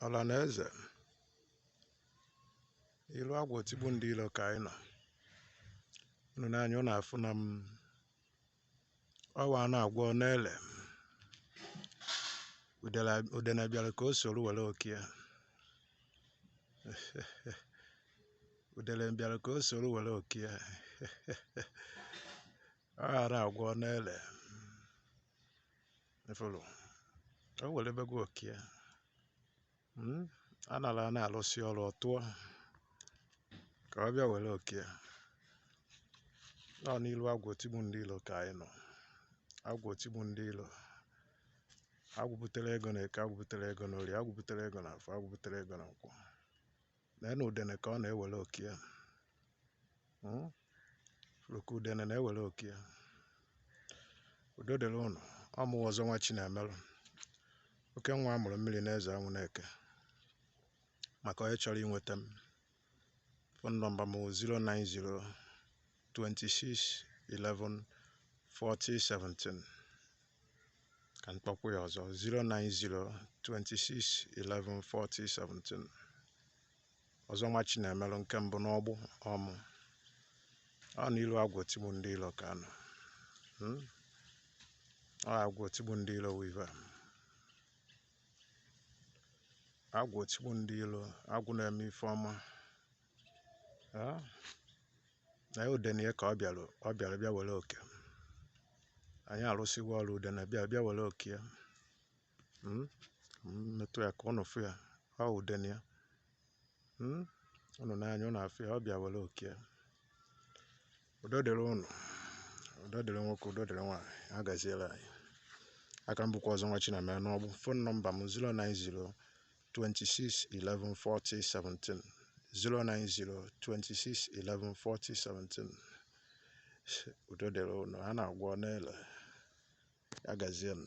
Ọla na eze ilu agwụ otigbu ndị ilo ka anyị nọ. Unu n'anya unu afụ na m ọwa na-agwọ n'ele udene bịara ka o soro were oke ya. Udele bịara ka o soro were oke ya. Ọ ghara agwọ n'ele ifuru o werebego oke ya. A nara na-alụsị ọrụ ọ tụọ ka ọ bịa were oke ya. Nọ n'ilu agwụ otigbu ndị ilo ka anyị nọ. Agwụ otigbu ndị ilo, agwụ butere ego na eke, agwụ butere ego na orie, agwụ butere ego na afọ, agwụ butere ego na nkwọ. Lee udene ka ọ na-ewere oke ya. Furu ka udene na-ewere oke ya. Udo dịrị ụnụ. Ọ mụwa ọzọ nwa Chinemelụ, oke nwa amụrụ mmiri n'eze anwụ na-eke. Maka onye chọrọ inweta m, phone number m 090 26 11 40 17. Ka m kpọkwa ya ọzọ, 090 26 11 40 17. Ọzọ nwa Chinemelụ nke mbụ n'ọgbụ ọmụ. Ọ n'ilu agwụ otigbu ndị ilo ka nọ. Ọ agwụ otigbu ndị ilo wụ ife a. Agwụ otigbu ndị ilo, agwụ na-eme ife ọma. Na udene ya ka ọ bịara, ọ bịara bịa were oke. Anyị arụsịgo ọrụ, udene bịa bịa were oke ya. Metụ ya ka ụnụ fụ ya. Ọ udene ya. Ụnụ n'anya ụnụ afụ ya, ọ bịa were oke ya. Udo dịrị ụnụ. Udo dịrị nwoke, udo dịrị nwaanyị. A gaziela anyị. Aka m bụkwa ọzọ nwa Chinemelụ n'ọgbụ. Phone number m 090 26 11 40 17. 090 26 11 40 17. Udo dịrị ụnụ. A na-agwọ n'ele. Ya gazie nụ.